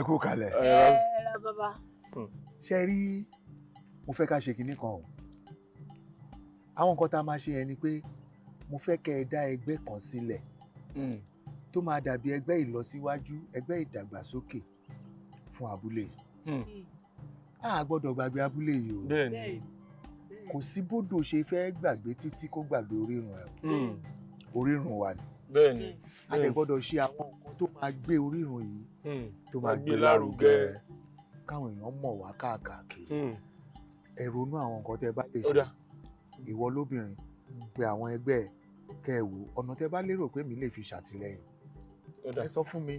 Kú kalẹ̀. Ẹ ra bàbá. Ṣe rí, mo fẹ́ ká ṣe kinní kan o. Àwọn nǹkan tá a máa ṣe yẹn ni pé mo fẹ́ kẹ́ ẹ dá ẹgbẹ́ kan sílẹ̀ tó máa dàbí ẹgbẹ́ ìlọsíwájú, ẹgbẹ́ ìdàgbàsókè fún abúlé yìí. A gbọ́dọ̀ gbàgbé abúlé yìí o. Kò sí bódò ṣe fẹ́ gbàgbé títí kó gbàgbé orírun ẹ̀ o. Orírun wa ni. A lè gbọ́dọ̀ ṣe àwọn nǹkan tó máa gbé orírun yìí, tó máa gbé lárugẹ, káwọn èèyàn mọ̀ wá káàkiri. Ẹ ronú àwọn nǹkan tẹ́ bá lè ṣe. Ìwọ lóbìnrin, pé àwọn ẹgbẹ́ ẹ, kẹ́ ẹ wò ọ̀nà tẹ́ bá lérò pé mi lè fi ṣàtìlẹ́yìn, ẹ sọ fún mi.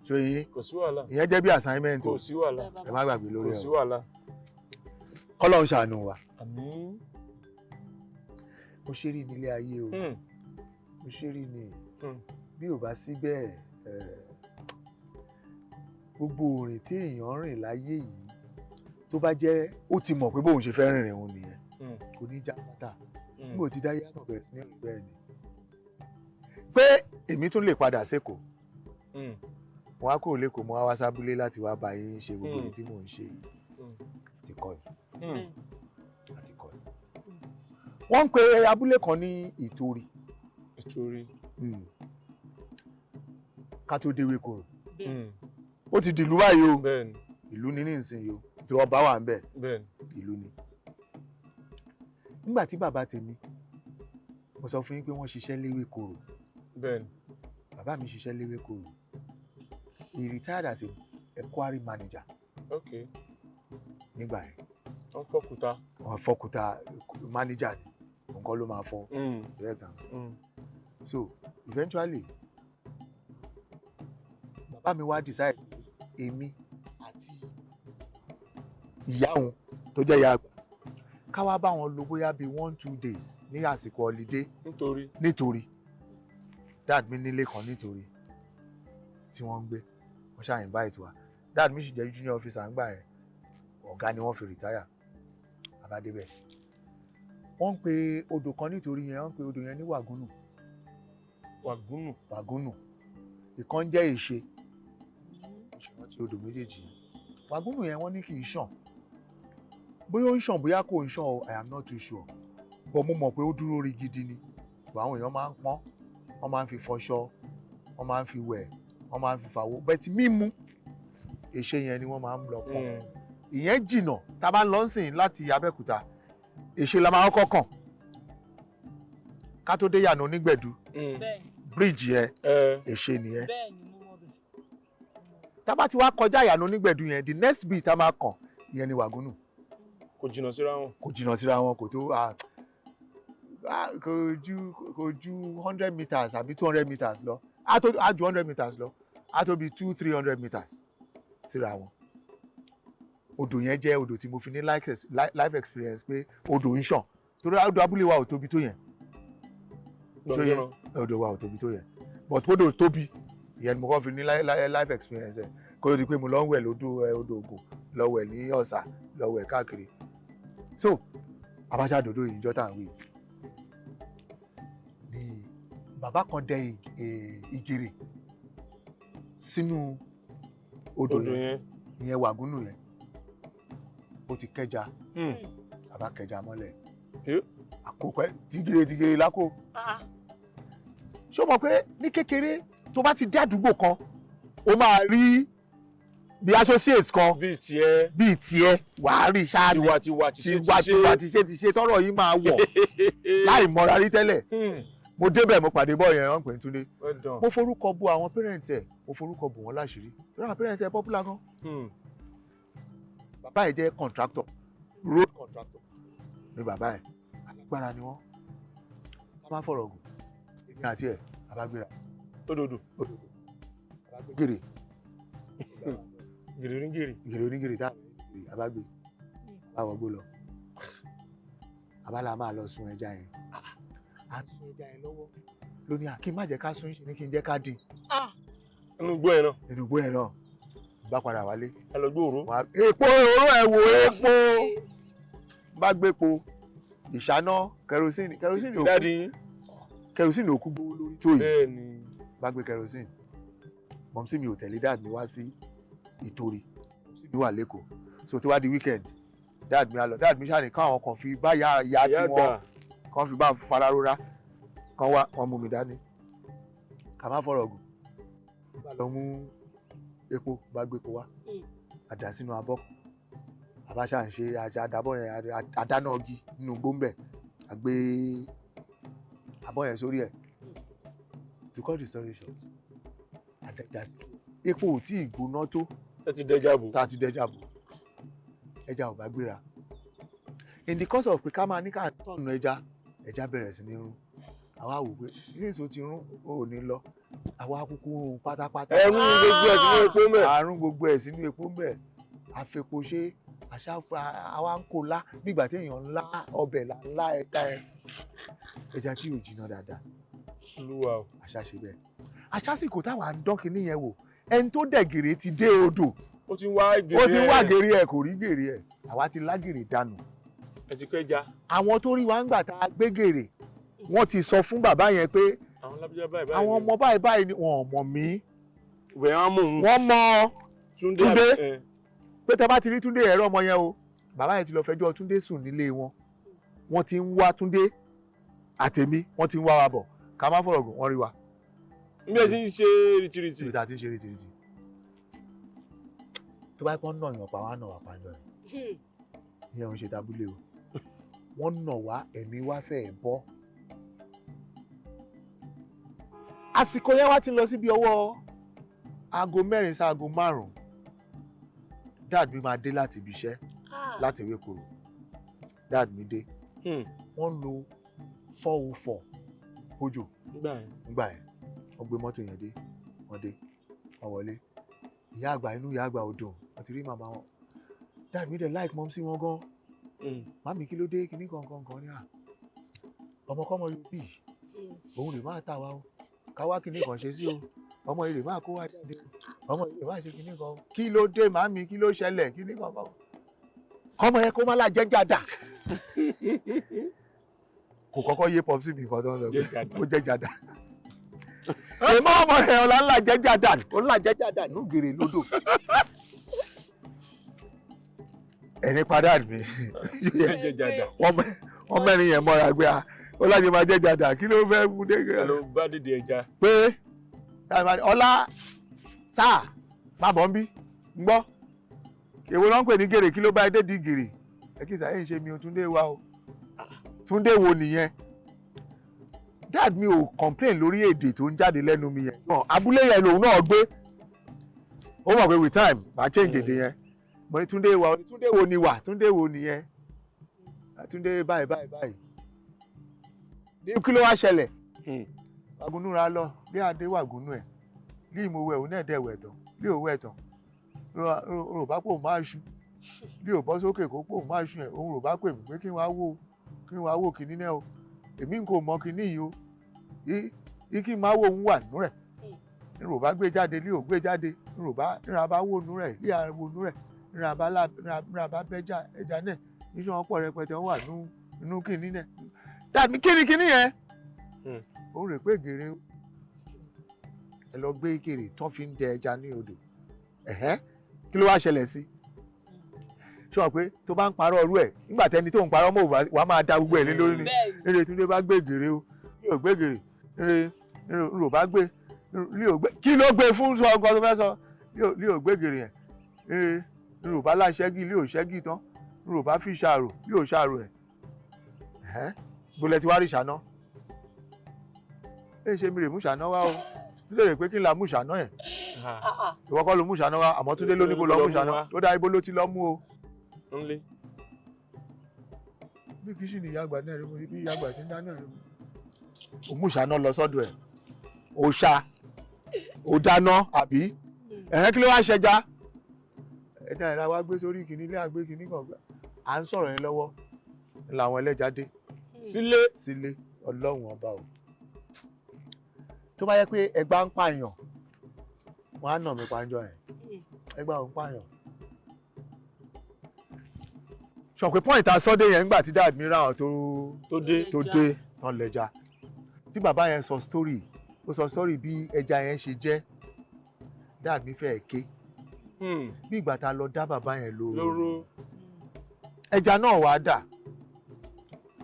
Ṣòyìn, Kò sí wàhálà. ìyẹn jẹ́ bí assignment o. Kò sí wàhálà. Ẹ má gbàgbé lórí Kò ẹ sí o. wàhálà. Kọ́lọ́run ṣàánú wa. Àmín. Mo ṣe rí nílé ayé o. Mo ṣe rí ni. Bí ò bá sí bẹ́ẹ̀, gbogbo òrìn tí èèyàn rìn láyé yìí, tó bá jẹ́ ó ti mọ̀ pé bóun ṣe fẹ́ rìnrìn òun nìyẹn, kò ní já pátá. Nígbà tí dáyé àtọ̀ bẹ̀rẹ̀ sí ní rìn bẹ́ẹ̀ ni pé èmi tún lè padà sékòó. Mo wá kúrò lẹ́kọ̀ọ́, mo wá wá sábúlé láti wá bá yín ṣe gbogbo èyí tí mò ń ṣe yìí. Àti kọ́ ni, àti kọ́ ni. Wọ́n ń pe abúlé kan ní Ìtorí. Ìtorí. Ká tó déwé koro, ó ti dìlú báyìí o. Ìlú ní nísìnyí o, tí ọba wà ń bẹ̀. Ìlú ni. Nígbà tí bàbá tèmi, mo sọ fún yín pé wọ́n ṣiṣẹ́ léwé koro. Bàbá mi ṣiṣẹ́ léwé koro. He retired as a quarry manager nígbà yẹn. Wọ́n fọ́kúta. Wọ́n fọ́kúta, manager ni, nǹkan ló máa fọ́ director. So eventually, bàbá mi wá decide èmi àti ìyá òun tó jẹ́ ìyá àgbà, ká wá bá wọn lò bóyá bíi 1-2 days ní àsìkò holiday. Nítorí. Nítorí dad mi nílé kan nítorí tí wọ́n ń gbé. Wọ́n ṣáà invite wa. Dad mi sì jẹ́ junior officer ńgbà yẹn, ọ̀gá ni wọ́n fi retire. Àbádébẹ̀, wọ́n ń pe odò kan nítorí yẹn, wọ́n ń pe odò yẹn ní Wàgúnù. Wàgúnù. Wàgúnù. Ìkan jẹ́ Ìṣe. Ìṣèrántí odò méjèèjì yẹn. Wàgúnù yẹn, wọ́n ní kì í ṣàn. Bóyá ó ń ṣàn, bóyá kò ń ṣàn o, I am not too sure, but mo mọ̀ pé ó dúró rí gidi ni. But àwọn èèyàn máa ń pọ́n, wọ́n máa ń fi fọṣọ, wọ́n máa ń fi wẹ̀, wọ́n máa ń fi fàwọ́. Bẹ́ẹ̀ tí mímú, Èṣe yẹn ni wọ́n máa ń lọ pọ́n. Ìyẹn jìnnà. Tá a bá ń lọ sìn láti Abẹ́òkúta, Èṣe la máa kọ́kọ́ kàn ká tó dé Yànà Onígbẹ̀dú bíríìjì yẹn. Èṣe nìyẹn. Bẹ́ẹ̀ ni, mo mọ̀ bẹ́ẹ̀. Tá a bá ti wá kọjá Yànà Onígbẹ̀dú yẹn, the next bridge tá a máa kàn, ìyẹn ni Wàgúnù. Kò jìnnà síra wọn. Kò jìnnà síra wọn, kò tó kò ju 100 meters àbí 200 meters lọ. Á tó, á ju 100 meters lọ, á tó bí 200-300 meters síra wọn. Odò yẹn jẹ́ odò tí mo fi ní life experience pé odò ń ṣàn, torí odò abúlé wa ò tóbi tó yẹn. Ṣó yẹ? Gbọ̀ngàn. Odò wa ò tóbi tó yẹn, but odò tóbi ìyẹn ni mo kọ́ fi ní life experience ẹ̀, kó tó di pé mo lọ ń wẹ̀ lódò ẹ, odò Ògùn, lọ wẹ̀ ní Ọ̀sà, lọ wẹ̀ káàkiri. So Abacha dòdò yìí, níjọ́ tá à ń wí ni bàbá kan dẹ ìgèrè sínú odò Odò yẹn. yẹn. Ìyẹn Wàgúnù yẹn. Ó ti kẹja. Bàbá kẹja mọ́lẹ̀. Àkópẹ́ tìgèrè tìgèrè lákò. Ṣé o mọ̀ pé ní kékeré, tó bá ti dé àdúgbò kan, o máa rí bí associate kan Bíi tiẹ̀. bíi tiẹ̀, wàá rí ṣáá ni. Tiwa tiwa, tìṣe. Tiwa tiwa, tiṣe tiṣe, tọrọ yìí máa wọ̀ láì mọra rí tẹ́lẹ̀. Mo débẹ̀, mo pàdé boy yẹn, wọ́n pè ní Túndé. Well done. Mo forúkọ bo àwọn parents ẹ̀, mo forúkọ bò wọ́n láṣìírí, torí àwọn parents ẹ̀ popular gan. Bàbá ẹ̀ jẹ́ contractor, road contractor ni bàbá ẹ̀. Alágbára ni wọ́n. Ká má fọ̀rọ̀ gùn, èmi àti ẹ̀ àbágbéra. Òdòdó. Òdòdó, àbágbé gèrè. Gèrè onígèrè. Gèrè onígèrè tá a àbágbé, àbáwọgbó lọ, àbálà máa lọ sun ẹja yẹn. A sun ẹja yẹn lọ́wọ́ lóní à kí n má jẹ́ ká sun ṣe ní kí n jẹ́ ká dín. Inú igbó yẹn náà. Nínú igbó yẹn náà. Bá padà wálé. Ẹ lọ gbóòrò. Epo òróró ẹ̀ wò, epo bá gbépo ìṣáná, kerosene, kerosene Ti daddy yín. Kerosene òkú gbówó lórí tó yìí. Bẹ́ẹ̀ni. Bá gbé kerosene, mumsy mi ò tẹ̀lé dad mi wá sí Ìtorí mi wà l'Ékòó, so tó wá di weekend, dad mi á lọ. Dad mi ṣáà ní káwọn kan fi bá ìyá ìyá Ìyá tí wọ́n àgbà. Kan fi bá fara rora kan wá, wọ́n mú mi dání. Ká má fọ̀rọ̀ gùn, bá lọ mú epo, bá gbé epo wá, àdá sínú abọ́, àbáṣà ń ṣe àdàbọ̀ yẹn, àdáná ọgí nínú gbóǹbẹ̀, àgbé abọ́ yẹn sórí ẹ̀. To cut the story short, àdàjà sí epo ò tí ì gbóná tó. Ẹ ti dẹja bò. Tá a ti dẹja bò, ẹja ò bá gbéra. In the course of pé ká máa ní ká tọ̀nù ẹja, ẹja bẹ̀rẹ̀ sí ní rún. Àwa wò pé sísè ó ti rún, ó ò ní lọ. Àwa kúkú rún pátápátá. Ẹ rún gbogbo ẹ̀ sínú epo mẹ́. Àrùn gbogbo ẹ̀ sínú epo ń bẹ̀, àfepo ṣe àṣà, àwa ń kó lá nígbà téèyàn ńlá ọbẹ̀ là ńlá ẹja ẹ, ẹja tí ò jiná dáadáa. Olúwa o. Àṣà ṣe bẹ́ẹ̀. Àṣàsìkò táwa ń dán kinní yẹn wò, ẹni tó dẹ̀ gèrè ti dé odò. Ó ti wá gèrè. Ó ti ń wá gèrè ẹ̀, kò rí gèrè ẹ̀. Àwa ti lágèrè dànù. Ẹ ti kẹja. Àwọn tó rí wa ń gbà tá a gbé gèrè, wọ́n ti sọ fún bàbá yẹn pé àwọn lábíjá báyìí báyìí. Àwọn ọmọ báyìí báyìí ni wọn ò mọ̀ mí. Ìwẹ̀ á mú òun. Wọ́n mọ Túndé. Túndé. Ẹ. Pé tẹ bá ti rí Túndé, ẹ̀rọ ọmọ yẹn o. Bàbá yẹn ti lọ fẹjọ́ Túndé sùn nílé wọn. Wọ́n ti ń wá Túndé àtèmi, wọ́n ti ń wá wa bọ̀. Ká má fọ̀rọ̀ gùn, wọ́n rí wa. Bí ẹ ti ń ṣe rìtìrìtì. Síbi tá a ti ń ṣe rìtìrìtì, tó bá pọ́n náà yàn pa wá, náà wà pàjọ yẹn. Ìyẹn ò ń ṣe tábúlé o. Wọ́n nà wá, ẹ̀mí wá fẹ́ẹ̀ bọ́. Àsìkò yẹn wá ti lọ síbi ọwọ́ aago 4 sí aago 5. Dad mi máa dé láti ibi iṣẹ́ láti Ewékòró. Dad mi dé, wọ́n lo 404 Peugeot Nígbà yẹn. Nígbà yẹn, wọ́n gbé mọ́tò yẹn dé. Wọ́n dé, wọ́n wọlé. Ìyá àgbà, inú ìyá àgbà ò dùn, wọ́n ti rí màmá wọn. Dad mi dẹ̀ like mumsy wọn gan. "Màmí, kí ló dé?" Kíní kankan kan ní à ọmọkọ́mọ yóò bí òun rè máa tà wá o, ká wá kíní kan ṣe sí o. Ọmọ yìí rè máa kó wá jáde o, ọmọ yìí rè máa ṣe kíní kan o. Kí ló dé, màmí? Kí ló ṣẹlẹ̀? Kíní kankan kọ́mọ yẹn kó má là jẹ́ jàdà. Kò kọ́kọ́ yé popsi mi nǹkan tó ń sọ pé Jẹ́ jàdà. Ó jẹ́ jàdà. Èmọ́ ọmọ rẹ̀ ọ̀la ńlá jẹ́ jàdà, ó ńlá jẹ́ jàdà nù gèrè lódò. Ẹni padà mi. Jẹ́ jàdà. Wọ́n mẹ́rin yẹn mọ́ra gbé a ó láti máa jẹ́ jàdà. Kí ló fẹ́ mú dé? Ẹ ló bá dìde ẹja. Pé ọlá sáà má bọ̀ ń bí ń gbọ́, èwo ló ń pè ní gèrè? Kí ló bá dé di gèrè ẹ? Kí sàyẹ̀ ń ṣe mi ò. Túndé wa o, Túndé wo nìyẹn? Dad mi ò complain lórí èdè tó ń jáde lẹ́nu mi yẹn náà. Abúlé yẹn lòun náà gbé. Ó mọ̀ pé with time, màá change èdè yẹn. Mo ní Túndé wa, ó ní Túndé wo ni wà? Túndé wo nìyẹn? Túndé báyìí báyìí báyìí ní. Kí ló wá ṣẹlẹ̀? Wàgùnú ra lọ bí adé wàgùnú ẹ̀ bí ìmọ̀wẹ̀ òun náà dẹ̀ wẹ̀ tán, bí òun wẹ̀ tán, rò bá pò máa ṣu bí ò bọ́ sókè kó pò máa ṣu ẹ̀. Òun rò bá pè mí pé kí n wá wò, kí n wá wò kíní náà o. Èmi kò mọ kíní yìí o. Í kí n máa wò, òun wà nú rẹ̀. N rò bá gbé jáde bí ò gbé jáde, n rò bá nra bá wò nú rẹ̀ bí a wò nú rẹ̀, nra bá lá nra bá bẹ́jà ẹja náà níṣẹ́ wọn pọ̀ rẹpẹtẹ, wọn wà nú inú kíní náà. Dàbí kíní kíní yẹn. Òun rè pé gèrè ẹ lọ gbé gèrè tán fi ń dẹ ẹja ní odò. Ẹ̀hẹ́n, kí ló wá ṣẹlẹ̀ sí? Ṣé wọn pé tó bá ń parọ́ ọrú ẹ̀ nígbà tẹni tó ń parọ́ mọ́ wàá máa da gbogbo ẹ̀ lé lórí ni. Bẹ́ẹ̀ni. Nílé Túndé bá gbé gèrè o, ní ò gbé gèrè nílé ní ò bá gbé ní ò gbé. Kí ló gbé fún? Sọ ọkọ tó fẹ́ sọ ní ò gbé gèrè yẹn nílé ní ò bá láṣẹ́gì ní ò ṣẹ́gì tán, ní ò bá fi ṣàrò ní ò ṣàrò ẹ̀. Ẹ̀hẹ́n, gbọ́lẹ̀ tí wàá rí ṣàná ẹ ṣe mi rè mú ṣàná wá o. Túndé rè pé kí n la mú ṣàná ẹ̀. Ìwọ kọ́ ló mú ṣàná wá, àmọ́ Túndé ló ní kó lọ mú ṣàná. Ó dá ibo ló ti lọ mú o? Ńlé. Bí kì í sì ní ìyá àgbà náà rí mo, bí ìyá àgbà ti ń dáná rí mo. Ó mú ṣàná lọ sọ́dọ̀ ẹ̀, ó ṣá, ó dáná àbí. Ẹ̀hẹ́n, kí ló wá ṣẹja? Ẹja ìra wa gbé sórí kìíní ilé àgbé kìíní kan. À ń sọ̀rọ̀ yẹn lọ́wọ́ làwọn ẹlẹ́ja dé. Sílé. Sílé. Ọlọ́run ọba o, tó bá yẹ pé ẹgbà ń pààyàn, wọn á nà mí panjọ yẹn. Ẹgbà ò ń pààyàn. Sọ pé point asọ́dé yẹn nígbà tí dad mi ra àwọn tó Tó dé. Tó dé tán lẹ́ja, tí bàbá yẹn sọ story, ó sọ story bí ẹja yẹn ṣe jẹ́, dad mi fẹ́ ké. Bí ìgbà tá a lọ dá bàbá yẹn lóró. Lóró. Ẹja náà wàá dà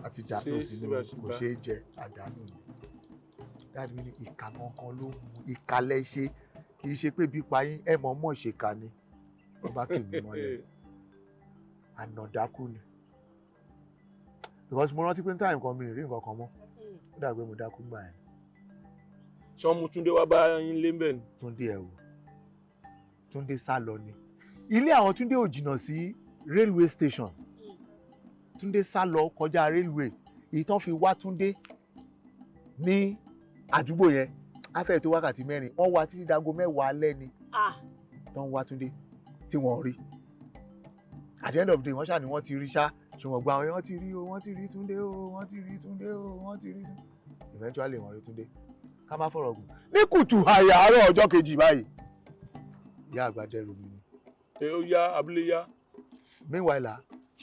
àti dànù Ṣé sínú, síbàṣíbà. kò ṣeé jẹ, àdánù ni. Daddy mi ní ìka kankan ló mú ìka lẹ́ṣẹ̀, kì í ṣe pé bí pa yín ẹ mọ̀ mọ̀ ṣe kà ni. Wọ́n bá kì mí mọ́lẹ̀, ànàdákú ni, because mo rántí pé ní time kan mi ì rí nǹkan kan mọ́, ó dàgbé mo dákú gbà yẹn. Ṣé wọ́n mú Túndé wá bá yín lé mbẹ̀ ni? Túndé ẹ̀ wò, Túndé sá lọ ni. Ilé àwọn Túndé ò jìnnà sí railway station. Túndé sá lọ kọjá railway. Èyí tán fi wá Túndé ní àdúgbò yẹn á fẹ́ tó wákàtí 4. Wọ́n wá títí dago 10 alẹ́ ni tán wá Túndé tí wọ́n rí. At the end of the day, wọ́n ṣáà ní wọ́n ti rí ṣá, ṣùgbọ́n gba àwọn èèyàn ti rí o, wọ́n ti rí Túndé o, wọ́n ti rí Túndé o, wọ́n ti rí Túndé. Eventually wọ́n rí Túndé. Ká má fọ̀rọ̀ gùn, ní kùtù àyà àárọ̀ ọjọ́ kejì báyìí, ìyá àgbà dẹrù mi ni. Ẹ ó yá, abúlé yá. Meanwhile la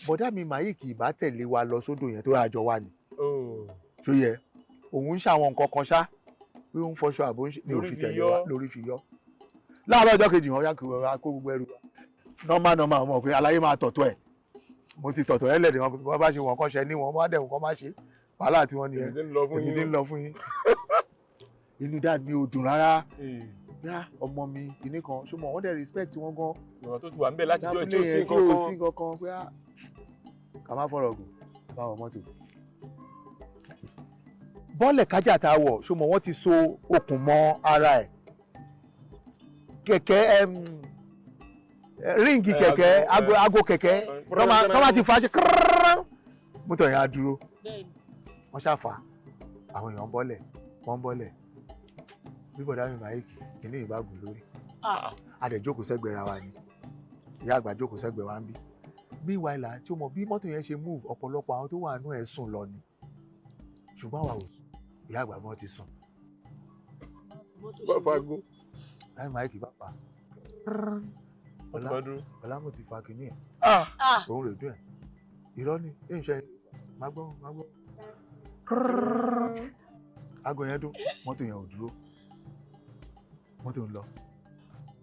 bọ̀dá mi Mike ìbá tẹ̀lé wa lọ sódò yẹn tó rájọ wa ni. Oh. Ṣó yẹ òun ń ṣàwọn nǹkan kan ṣá, pé ó ń fọṣọ àbó ń ṣe ní Lórí òfin fi tẹ̀lé yọ. wa lórí fi yọ. Láàárọ̀ ọjọ́ kejì, wọn yá kí wọn kó gbogbo ẹrù wa. Normal normal, mọ̀ pé aláyé máa tọ̀tọ̀ ẹ̀, mo ti tọ̀tọ̀ ẹ̀ lẹ́dẹ̀ wọn. Bá ṣe wọn kọ́ ṣe ní wọn, má dẹ̀ wọn kọ́ má ṣe wàhálà tí wọ́n nìyẹn. Èmi ti ń lọ fún Èmi yín. ti ń lọ fún yín. Inú dad mi ò dùn rárá. Ee, Yá ọmọ mi kìíní kan ṣùgbọ́n wọ́n dẹ̀ respect wọn gan. Ìwọ̀n tó ti wà ń bẹ̀ láti jọ́ tí ò sí Lábúlé yẹn tí nǹkan ò kan. sí nǹkan kan pé á ká má fọ̀rọ̀ gùn, bá wọ mọ́tò. Bọ́ọ̀lẹ̀ kájà tá a wọ̀, ṣùgbọ́n wọ́n ti so okùn mọ́ ara ẹ̀. Kẹ̀kẹ́ ring kẹ̀kẹ́, aago, aago kẹ̀kẹ́ tó máa ti fa ṣe kírírírírán, mọ́tò yẹn á dúró. Wọ́n ṣàfà, àwọn èèyàn ń bọ́lẹ̀, wọ́n ń bọ́lẹ̀. Bí bọ̀dá mi Mike kìíní ìbágùn lórí, a dẹ̀ jókòó sẹ́gbẹ̀ẹ́ ra wa ni. Ìyá àgbà jókòó sẹ́gbẹ̀ẹ́ wa ń bí. Meanwhile tí o mọ̀ bí mọ́tò yẹn ṣe move, ọ̀pọ̀lọpọ̀ àwọn tó wà nínú ẹ̀ sùn lọ ni, ṣùgbọ́n àwa ò sùn. Ìyá àgbà gan ti sùn. Bá fago. Láì Mike bá fà á, Mọ́tò bá dúró. Ọlámù ti fa kìíní ẹ̀. Ah! Òun rè dún ẹ̀. Irọ́ ni ẹ̀ ń ṣe, má gbọ́, má gbọ́. Aago yẹn dún, mọ́tò yẹn ò dúró, mọ́tò ń lọ.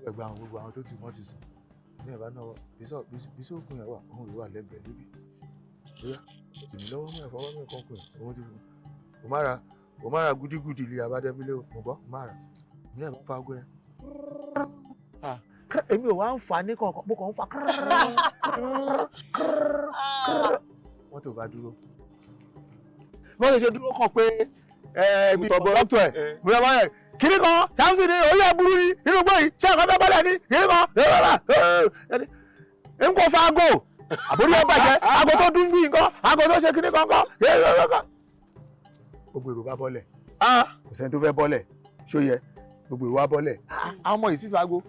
Ẹgbẹ́ àwọn gbogbo àwọn tó ti wọ́n ti sùn ní ìbá náà, bísọ̀ òkun yẹn wà, òun rè wà lẹ́gbẹ̀ẹ́ níbí. Bóyá tèmi lọ́wọ́ mú ẹ̀fọ́ mú ẹ̀kọ́ kùn ẹ̀, òun ti fún un. Kò má ra gúdígúdí ilé abádẹ́bílẹ̀ o, mo gbọ́, kò má ra. Èmi náà bá fa aago yẹn. Èmi ò wá ń fa ní kọ̀ọ̀kan, mo kàn ń fa, mọ́tò bá dúró. Mọ́tò ṣe dúró kàn pé ẹ̀ẹ́dì kọ̀ǹdọ́tọ̀ ẹ̀ bóyá báyẹn kiri kan Samson ni orí ẹ̀ burú ni inú gbọ́ yìí, ṣé àkọ́tọ́ bọ́lẹ̀ ni kiri kan n kò fa aago, àbórí ẹ̀ bàjẹ́, aago tó dún bí nǹkan, aago tó ṣe kiri kan kan. Gbogbo èrò bá bọ́lẹ̀, kò sẹ́ni tó fẹ́ bọ́lẹ̀. Ṣó yẹ gbogbo èrò wá bọ́lẹ̀? Àwọn ọmọ yìí sísọ aago.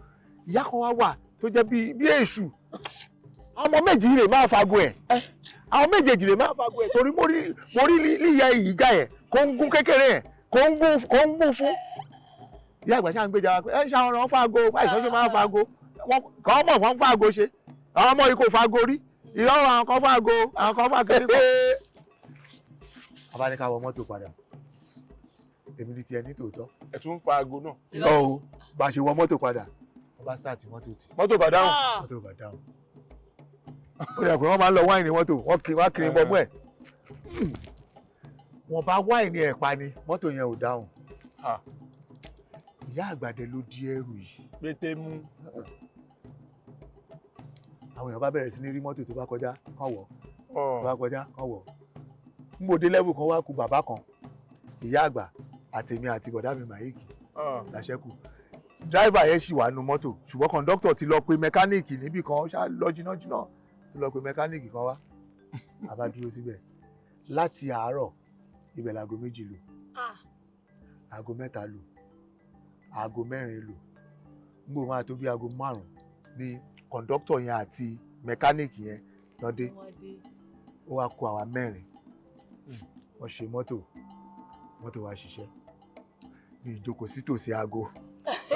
Ìyá kan wá wà tó jẹ́ bí èṣù. Àwọn ọmọ méjì lè máa fago ẹ̀, àwọn méjèèjì lè máa fago ẹ̀, torí mo rí líyẹ ìyíjà yẹn kó ń gún kékeré yẹn, kó ń gún fún ìyá àgbà. Ṣáà ń gbéjà wa pé ẹ ń ṣàwọn ọ̀rọ̀ fago, àìsàn ṣe máa fago kọ́ ọmọ wọn fago ṣe. Àwọn ọmọ yìí kò fago rí, ìyá àwọn kan fago, àwọn kan fago rí kọ́. Bàbá ní ká wọ mọ́tò padà. Èmi ní tiẹ̀ ní tòótọ́. Ẹ tún ń fa aago náà. Irọ́ o. Bá a ṣe wọ mọ́tò padà, wọ́n bá start mọ́tò tì. Mọ́tò bá dáhùn. Mọ́tò bá dáhùn. Ó yẹ pé wọ́n máa ń lọ wáìnì mọ́tò, wọ́n kiri, wọ́n kiri bọ́mú ẹ̀. Wọ́n bá wáìnì ẹ̀ pa ni, mọ́tò yẹn ò dáhùn. Ìyá àgbàdẹ ló di ẹrù yìí. Pété mú. Àwọn èèyàn bá bẹ̀rẹ̀ sí ní rí mọ́tò tó bá kọjá kán wọ̀, tó bá kọjá kán wọ̀. N bò dé level kan, wá ku bàbá kan, ìyá àgbà àtèmi àti bọ̀dá mi Màíkì làṣẹ́kù. Driver yẹn ṣì wà nínú mọ́tò, ṣùgbọ́n kọ̀ǹdọ́tọ̀ ti lọ pe mẹkáníìkì níbì kan. Ó ṣá lọ jìnnà jìnnà tó lọ pe mẹkáníìkì kan wá. A bá dúró síbẹ̀ láti àárọ̀. Ibẹ̀ láago 2 lù, aago 3 lù, aago 4 lù. N bò máa tó bí aago 5 ní kọ̀ǹdọ́tọ̀ yẹn àti mẹkáníìkì yẹn lọ́dẹ. Ó wá kó àwa mẹ́rin. Wọ́n ṣe mọ́tò, mọ́tò wa ṣiṣẹ́ ní ìjókòó sí tòsí aago.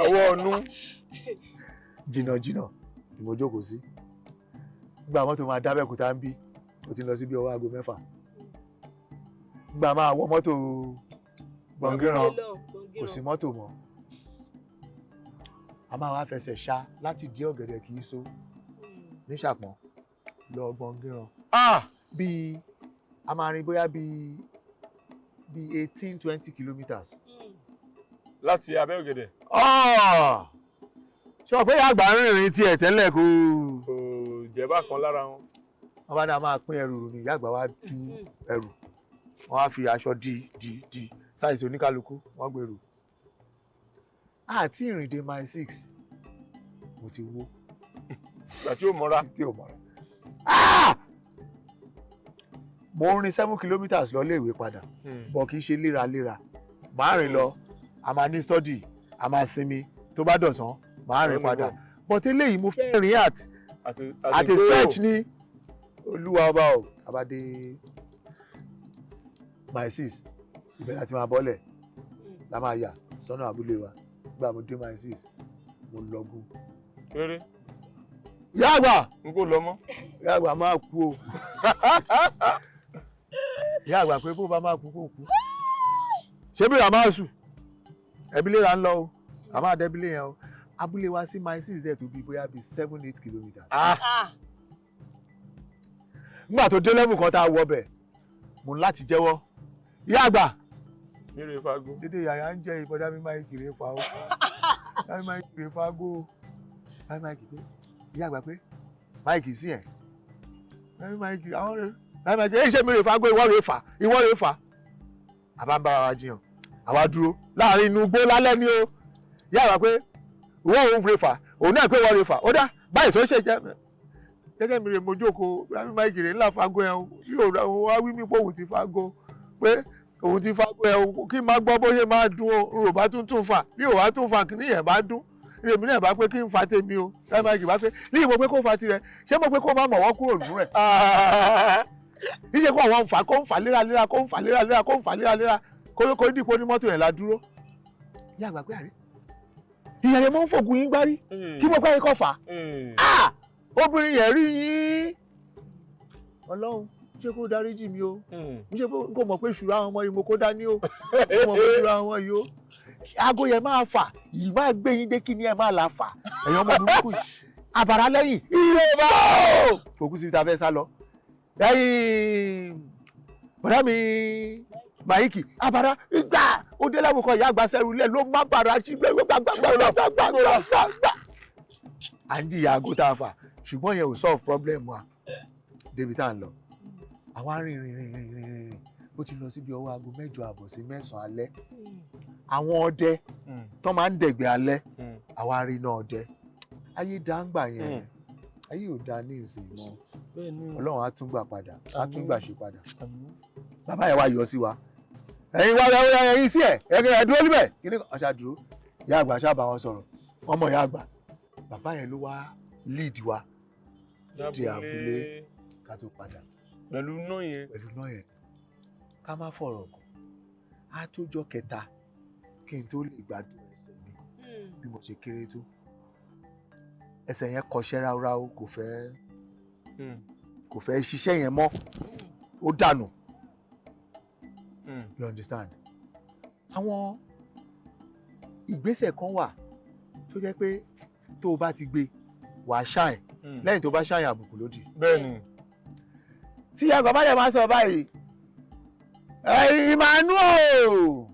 Ọwọ́ ọ̀nù. Jìnnà jìnnà ni mo jókòó sí. Nígbà mọ́tò máa dábẹ́kúta ń bí, ó ti lọ sí bí ọwọ́ aago 6. Nígbà máa wọ mọ́tò gbọ̀ngìràn, kò sí mọ́tò mọ́. A máa wá fẹsẹ̀ ṣá láti dí ọ̀gẹ̀dẹ̀ kì í so ní Ṣàpọ̀n lọ Gbọ̀ngìràn. Bíi a máa rìn bóyá bíi 18-20 kilometres. Láti abẹ́ ọ̀gẹ̀dẹ̀. Ṣé o pé ìyá àgbà ń rìnrìn tiẹ̀ tẹ́lẹ̀ kó. Kò jẹ́ bákan lára wọn. Wọ́n bá ní a máa pín ẹrù ní ìyá àgbà wa tú ẹrù, wọ́n á fi aṣọ di di di size oníkálukú, wọ́n gbèrú. Àti ìrìndè mile 6, mo ti wó. Ìgbà tí ó mọ́ra. Tí ò mọ́ra. Mo ń rin 7 kilometres lọ léèwé padà bọ̀, kì í ṣe léraléra. Màá rìn lọ, a máa ní study, a máa sinmi, tó bá dọ̀sán màá rìn padà, but eléyìí mo fẹ́ rìn at a stretch ní. Olúwa ọba o! Abadé mile 6, ibẹ̀ láti máa bọ́lẹ̀ la máa yà sọ́nà abúlé wa. Nígbà mo dé mile 6, mo lọ́gùn. Kéré. Ìyá àgbà. N kò lọ mọ́. Ìyá àgbà máa kú o. Ìyá àgbà pé bó bá máa kú kó kú. Ṣé bí ra máa sùn ẹbílẹ̀ ra ń lọ o, a máa dẹ́bílẹ̀ yẹn o. Abúlé wa sí mile 6 dẹ̀ tó bí bóyá bí 7-8 kilometres. Nígbà tó dé level kan tá a wọ bẹ̀, mo ní láti jẹ́wọ́, ìyá àgbà. Mire fago. Dédé yàyà ń jẹ́ ìbọdá mi máa kiri fa o, mi máa kiri fago, mi máa kiri. Ìyá àgbà pé máìkì sí ẹ̀ mi máa kiri àwọn rẹ̀ mi máa kiri ẹ̀ ṣe mi rè fago, ìwọ rè fà, ìwọ rè fà. Àbá ń bára wa jiyàn, àwa dúró láàrin inú igbó lálẹ́ ni o. Ìyá àgbà pé ìwọ òun rè fà, òun náà pé ìwọ rè fà. Ó dá báyìí tó ṣe jẹ́ gẹ́gẹ́ mi rè mo jókòó mi máa kiri ńlá fago ẹ̀ yóò wá wí mí pé òun ti fago, pé òun ti fago ẹ̀ o, kí n máa gbọ́ bó ṣe máa dún o. N ò bá tún tún fà bí ò bá tún fà kí nìyẹn bá dún. Èmi náà bá pé kí n fa tèmi o, láì máa kì bá pé ní ìmọ̀ pé kó fa tirẹ̀. Ṣé mo pé kó má mọ̀wọ́ kúrò nù rẹ̀ níṣẹ́ kó àwọn ń fà, kó ń fà léraléra, kó ń fà léraléra, kó ń fà léraléra, kó dìpọ̀ ní mọ́tò yẹn la dúró. Ìyá àgbà pé àrí ìyá yẹn mọ́ ń fògùn yín gbárí kí mo pẹ́ kọ́ fà á. Obìnrin yẹn rí yín. Ọlọ́run, ṣé kó dáríjì mi o? Ṣé kó mọ̀ pé ṣùrọ̀ àwọn ọmọ yìí mo kó dání o? Kó mọ̀ pé ṣùrọ̀ àwọn ọmọ yìí o. Aago yẹn máa fà yìí, máa gbé yín dé, kí ni ẹ máa là fà, ẹ̀yin ọmọ burúkú yìí, àbàrà lẹ́yìn iye bá o. Kò kú síbi tá a fẹ́ sá lọ. Ẹ̀yìn bọ̀dá mi Máìkì àbàrà gbà ó dé láwùkọ ìyá àgbà sẹ́rù lẹ̀ ló má bàrà sí gbàgbàgbàgbàgbàgbà. À ń jìyà aago tá a fà, ṣùgbọ́n yẹn ò solve problem wa débi tá à ń lọ. Àwa rìn rìn rìn rìn rìn rìn, ó ti lọ síbi ọwọ́ aago 8:30 sí 9 alẹ́. Àwọn ọdẹ tó máa ń dẹ̀gbẹ́ alẹ́, àwa rí iná ọdẹ. Ayé dáńgbà yẹn, ayé ò dáa ní ìsìn mọ́. Ọlọ́run á tún gbà padà, á tún gbà ṣe padà. Bàbá yẹn wá yọ sí wa, ẹ̀yin wá, ẹ̀yin sí ẹ̀ ẹ̀ dúró níbẹ̀. Kí ni ọ̀ṣà dúró? Ìyá àgbà ṣáà bá wọn sọ̀rọ̀, wọ́n mọ̀ ìyá àgbà. Bàbá yẹn ló wá lead wa dé abúlé ká tó padà. Pẹ̀lú iná yẹn. Pẹ̀lú náà yẹn. Ká má fọ̀rọ̀ gùn, á tójọ́ kẹta kí n tó lè gbádùn ẹsẹ̀ mi. Bí mo ṣe kéré tó, ẹsẹ̀ yẹn kọṣẹ́ ráúráú, kò fẹ́ ṣiṣẹ́ yẹn mọ́, ó dànù. You understand? Àwọn ìgbésẹ̀ kan wà tó jẹ́ pé tó o bá ti gbé, wàá ṣàìn. Lẹ́yìn tó bá ṣàìn, àbùkù lódì. Tí àgbà bá dẹ̀ máa sọ báyìí, ẹ̀yin Emmanuel,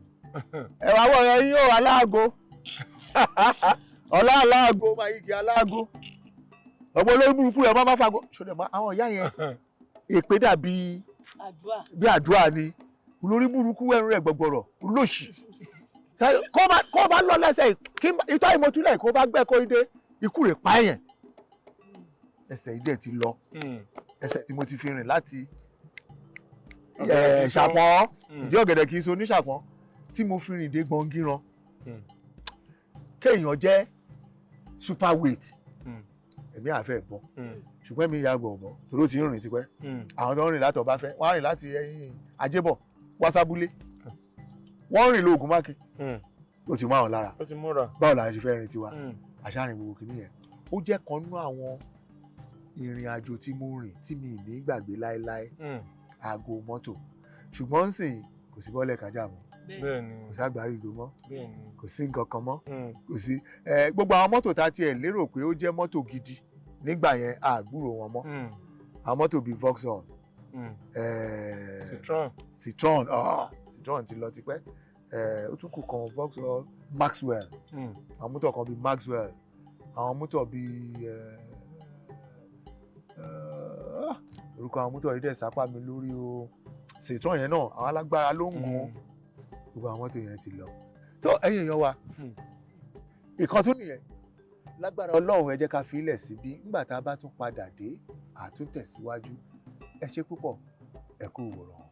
ẹ wá wọ̀, ẹ̀yin o, aláàgó ọlá, aláàgó máa yí kí aláàgó ọ̀pọ̀ olórí burúkú ẹ̀ máa fago ṣọlẹ̀ mọ́ àwọn ìyá yẹn. Èpè dàbí àdúrà. Bí àdúrà ni. Olórí burúkú, ẹrù rẹ̀ gbọ̀gbọ̀rọ̀ olóṣì, kó bá lọ lẹ́sẹ̀ kí ìtọ́ ìmọ̀túlẹ̀ kó bá gbẹ́ kó dé ikú rẹ̀ pa ẹ̀yẹn. Ẹsẹ̀ yìí dẹ̀ ti lọ, ẹsẹ̀ tí mo ti fi rìn láti Ọ̀gẹ̀dẹ̀ kì í so. Ṣàpọ̀n ìdí ọ̀gẹ̀dẹ̀ kì í so oníṣàpọ̀n tí mo fi rìn dé Gbọ̀ngíran. Kéèyàn jẹ́ super weight, ẹ̀mí àfẹ́ bọ́, ṣùgbọ́n ẹ̀mí ìyá àgbà ò bọ́ torí ó ti ń rìn tipẹ́. Àwọn tó ń rìn láti Ọbáfẹ́, wọ́n á rìn láti ẹ̀yìn Ajébọ̀ wá sábúlé, wọ́n rìn lóògùn mákì, ó ti mú àwọn lára. Ó ti múra. Báwo la ṣe fẹ́ rìn tiwa? Àṣàrìn gbogbo kìíní yẹn, ó jẹ́ kan nínú àwọn ìrìn àjò tí mo rìn tí mi ì ní gbàgbé láéláé. Aago mọ́tò, ṣùgbọ́n ń sìn kò sí bọ́ọ̀lẹ̀ kájà mọ́. Bẹ́ẹ̀ni. Kò ságbárígo mọ́. Kò sí nǹkan kan mọ́. Kò sí gbogbo àwọn mọ́tò tá a tiẹ̀ lérò pé ó jẹ́ mọ́tò gidi nígbà yẹn, a gbúrò wọn mọ́. Àwọn mọ́tò bíi Vauxhall, Citroen. Citroen, ah, Citroen ti lọ tipẹ́. Ó tún kù kan, Vauxhall, Maxwell. Àwọn mọ́tò kan bíi Maxwell, àwọn mọ́tò bíi orúkọ àwọn mọ́tò yìí dẹ̀ sápá mi lórí o. Citroen yẹn náà, àwọn alágbára ló ń gùn. Gbogbo àwọn mọ́tò yẹn ti lọ. Tó ẹ̀yin èèyàn wa, ìkan tún nìyẹn. Lágbára Ọlọ́run, ẹ jẹ́ ká fi ilẹ̀ síbí. Nígbà tá a bá tún padà dé, àtúntẹ̀síwájú. Ẹ ṣé púpọ̀, ẹ kú ìwòran.